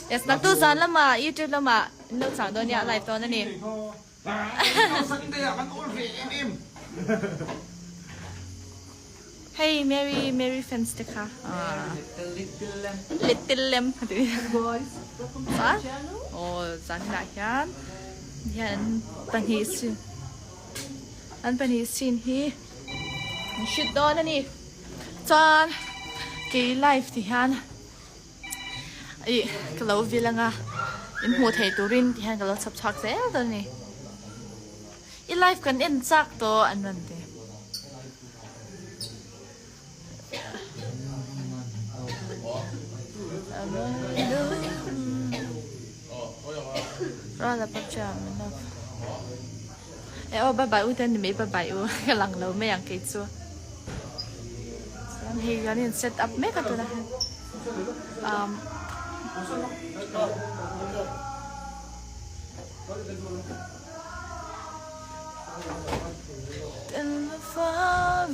Yes, naktuk zan lamah YouTube lamah in lo chang dawn nia, live dawn a ni. Hei Mary Mary fans te kha. Little Lamb Chuan aw zan inah hian hian an pahnih sin an pahnih sin hi an hrit dawn a ni. Chuan kei live ti hian Ih ka lo vil anga in hmuh theih turin ti hian ka lo chhap chhuak zel dawn a ni. I live kan en chak tawh an rawn ti. Rala pacha min love. E aw bye bye u te an ni mai bye bye u ka lang lo mai ang kei chu. Chuan hei kan in set up mek a tunah hian um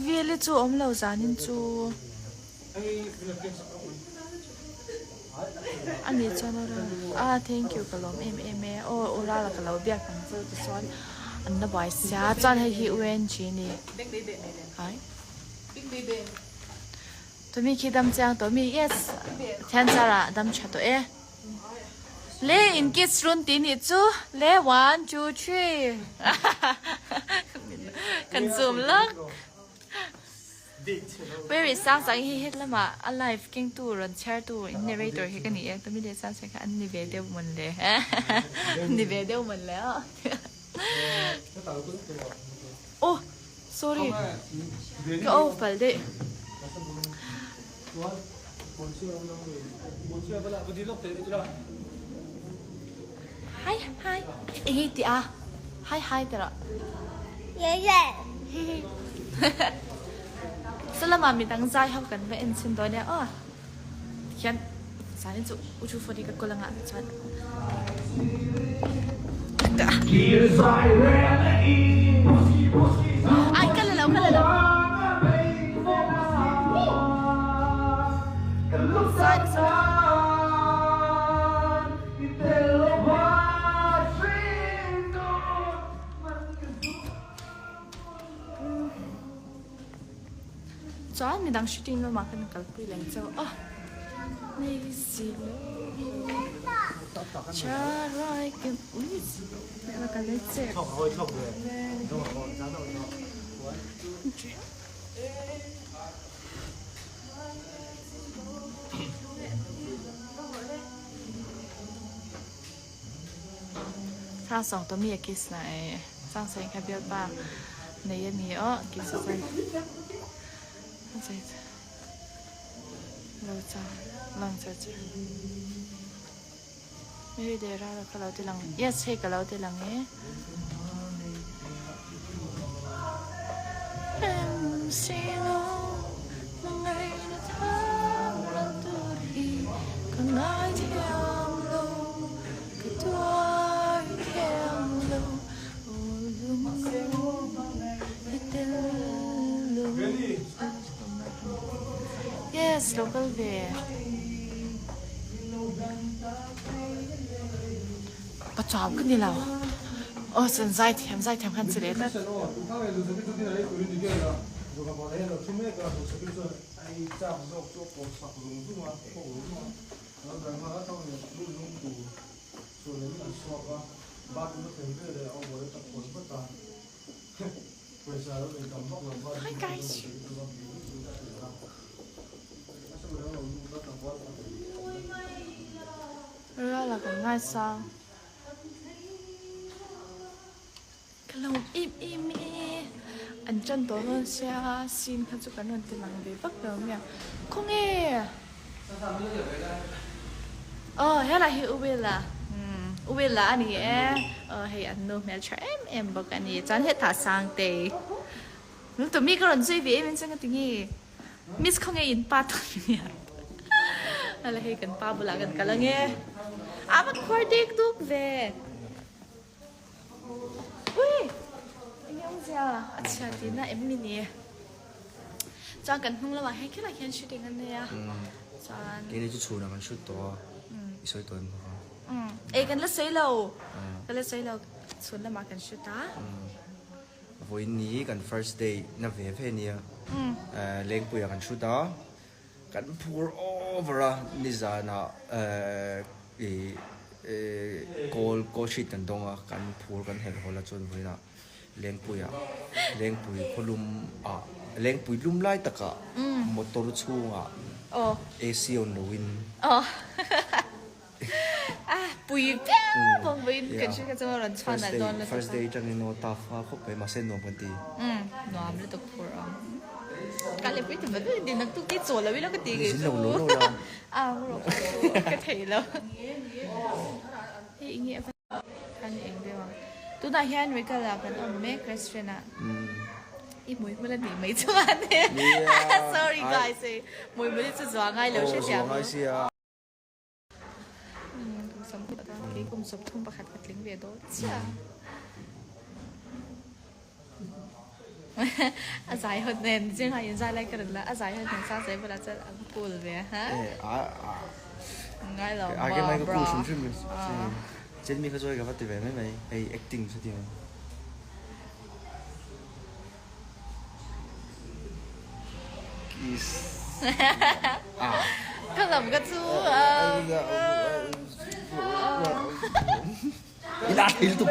Vili chu awm lo zanin chu. A nih chuan aw ral ah thank you ka lawm em em e aw aw ral a ka lo biak ang chu tichuan an la buai sia chuan hei hi UNG a ni ai tumi khi dam chiang tawh mi yes thian char ah dam tha tawh e le in kiss run tih nih chu le one two three kan zoom lak. Where is Sang Sang hi het lamah a live kengtu rawn chhiartu in narrator hi ka ni e tumi leh Sang Sang kha an ni ve deuh mawn le ni ve deuh mawn le aw oh sorry ka off palh daih. Hi hi eng nge tih a hi hi ti rawh Salamah midang zai ho kan va en chhin dawn nia aw tikhian zanin chu u chu phone hi ka kawl anga chuan Ai ka la lo ka la lo Chuan midang shooting lamah khan kalpui leng chauh a Thla sawng tawh mi a kiss na e chang sawi kha bialpa nei a ni aw kiss a chuan lo chang lang che che Mary leh Rara ka lo ti lang yes hei ka lo ti lang e Yes lo kal ve. Pa chau ka ni lo. Aw chuan zaithiam zaithiam khan che leh tlat. Hi guys. Rala kan ngaisang. Ka lo im im e. An tan tawh dawn sia scene kha chu kan rawn ti lang ve vak lo mai a. Khawnge? Aw helai hi U Will-a U Will-a a ni e. Aw hei an nu hmeltha em em bawk a ni. Chuan hetah Sangtei. Tumi ka rawn zui ve em em chuan ka ti nge. Miss khawnge in pa tak nia. Ala hei kan pa bulah kan kal ange. A va khuar dek duk ve. Ui! Enge awmzia a chhia tihna em mi ni. Chuan kan hnung lamah hian khilai khian shooting an nei a. Chuan Keini chu chhunah kan shoot tawh a. I sawi tawh em kha? Umm e kan la sawi lo, kan la sawi lo chhun lamah kan hre ta. Vawiin ni kan first day na ve ve nia Lengpuiah kan shoot a, kan phur over a nizanah i call call sheet kan dawng a kan phur kan helh hawl a chuan vawiinah Lengpuiah Lengpui khawlum ah Lengpui lum lai takah motor chhungah AC on loin pui viau bawk vawiin kan hre kha chuan rawn chhuan leh dawn lutuk a. First day atangin aw tough a khawp mai mahse nuam kan ti. Nuam lutuk phur ang. Ka leh pui ta vat vat nak tuk ti chaw lo ila ka ti ngei chu. Zin lo lo lo la. A rawh kha chu ka thei lo. Hei enge a Kan eng deuh ang. Tunah hian Regal ah kan awm mek restaurant ah. I hmui hmul a nih mai chu a ni. Sorry guys hei hmui hmul hi chu zua ngai lo hrethiam ru. Kum sawm kei kum 31 ka tling ve dawn chiah. A zai hawt nen zing ah in zai lai ka rawn la a zai hawt nen sang zai bulah chuan an cool ve ha. Ngai lo ma bra. Chen mi kha chuan ka va ti ve mai mai hei acting chu ti mai. Kiss. Ka lam ka chu. I la thei lutuk.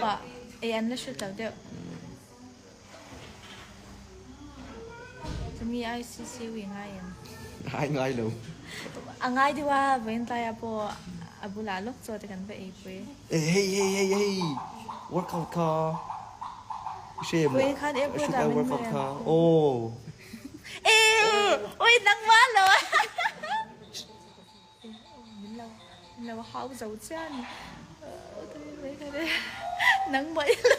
Mah ei an la hre lo deuh. Chumi ICC ui ngai em? Ai ngai lo. A ngai deuh a, vawiin tlaiah pawh a bulah lawk chaw te kan va ei pui. Eh hei hei hei hei workout kha i hre em? Vawiin khan airport ah min workout kha aw. Eh ui nangmah lo. Min lo min lo hau zo chiah a ni. Nang mah ila.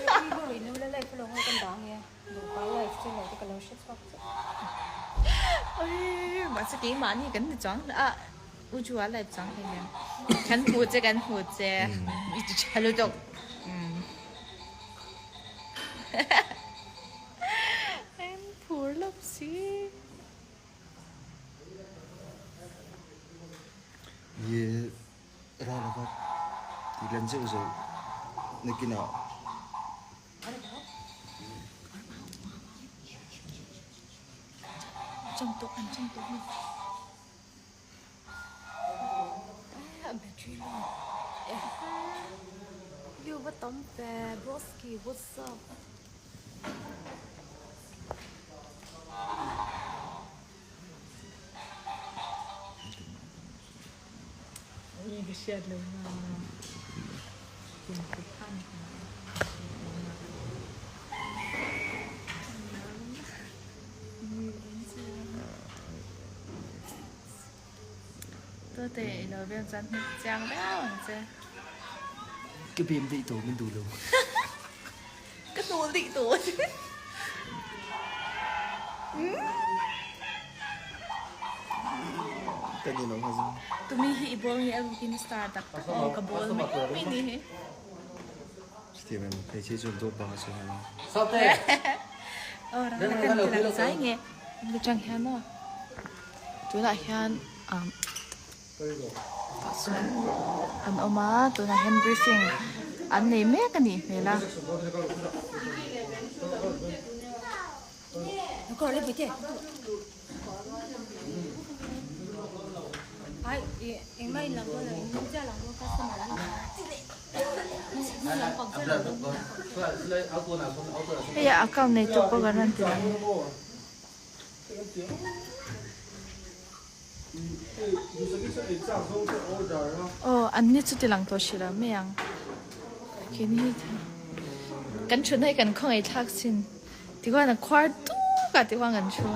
Oi mahse keimahni kan ni chuang a U Ju a live chuang hei hian kan hmu che kan hmu che i ti tha lutuk. Em phur lawp si. Hi ral a vat ti lan zeuh zeuh nakinah Tute i lo vel chuan hmu chiang viau ang che. Ka bem daih tawh min duh lo. Ka hnu daih tawh. Ka ni lo kha. Tumi hi i ball nge a rukin star tak tak aw ka ball mai mai ni hi. Steven hei chi chu dawt bang a sawi nghal a. Aw rang la kan ti lang zai nge. Hemi tang hian maw tunah hian umm tah chuan an awm a tunah hian briefing an nei mek a nih hmel a. Hei a account nei tu pawh kan rawn ti lang. Aw an ni chu ti lang tawh hrih lo mai ang. Keini hi kan thutna hi kan khawngaih thlak chin. Tikhuan a khuar tuk a tikhuan kan thu.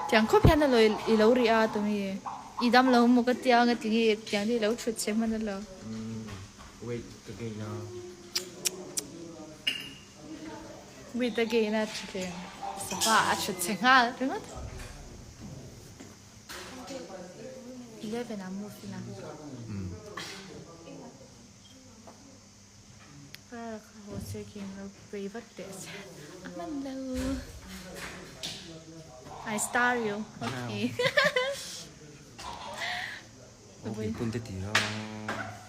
Tiang khawp hian a lo i lo rih a tumi i dam lo maw ka tia nga tinge tiang te i lo thut che hman a lo. Weight ka gain a. Weight a gain a thuthleng safa a thut che nghal ringawt. 11 ah move ila. Ka haw che king lo pei vat teh se a hman lo. I star you. Okay. Okay, pun te ti a.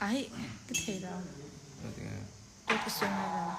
Ai, ka thei lo. Ka sawi ngai lo.